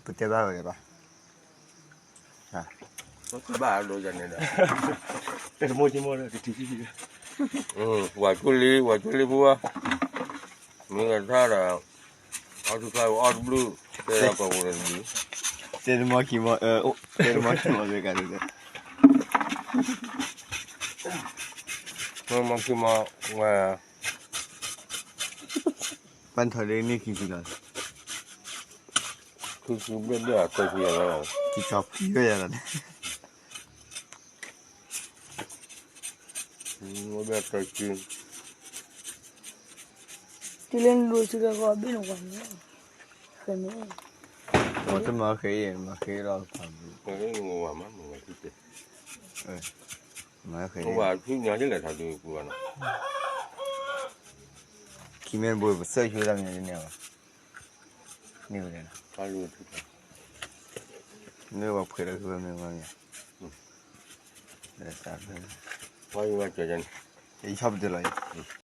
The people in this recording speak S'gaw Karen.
ပတဲဘၣ်ဝဲဘၣ်, ဘၣ်ဒိန့ၣ်ဒီး, တမိၢ်က့မိၢ်ဒီး တထံၣ်, ဝၤကၠိလံ ဝၤကၠိလံဖိ, မ့ၢ်ထါဒီး, အီၣ်ထူၣ်ဖျါအီၣ်တဘျုး, တဲဒၣ်ပှၤဝဲတဘျုး, တဲတမီၢ်က့မိၢ်, တဲတမီၢ်က့မိၢ်ဒီးကဒီး, မ့ၢ်မီၢ်က့မိၢ်ဝဲ ပၢ်ထီၣ်ဒ်န့ၣ်ခံဆံလီၤ, ခံဆံဘျဲၣ်ဘျဲၣ်အသၢဆံလီၤ, ခံဆံဘျဲၣ်ယၤလီၤန့ၣ်, ဘျဲၣ်သၢဆံ, တုၤလၢနလိၤစုဒီးကီးဘ့ၣ်နဝၤန့ၣ်, ဃဲန့ၣ်, တမၤဃဲအံၤ မၤဃဲလီၤဖးဘၣ်, မၤဃဲ, ဝၤဆူညါဒ်လဲၣ်ထးဒုးပူၤဘၣ်နီၤ, ခံမ့ၢ်ဘိပစၢၢ်ဆူတၢ်မံၤဒ်န့ၣ်ဘၣ်, န့ၣ်ဝဲ, မ့ၢ်ဝဲဖှဲးလၢခုဝဲမ့ၢ်ဝဲမ့ၢ်, ဝဲ, ယဆီပတုၤလီၤအံၤ,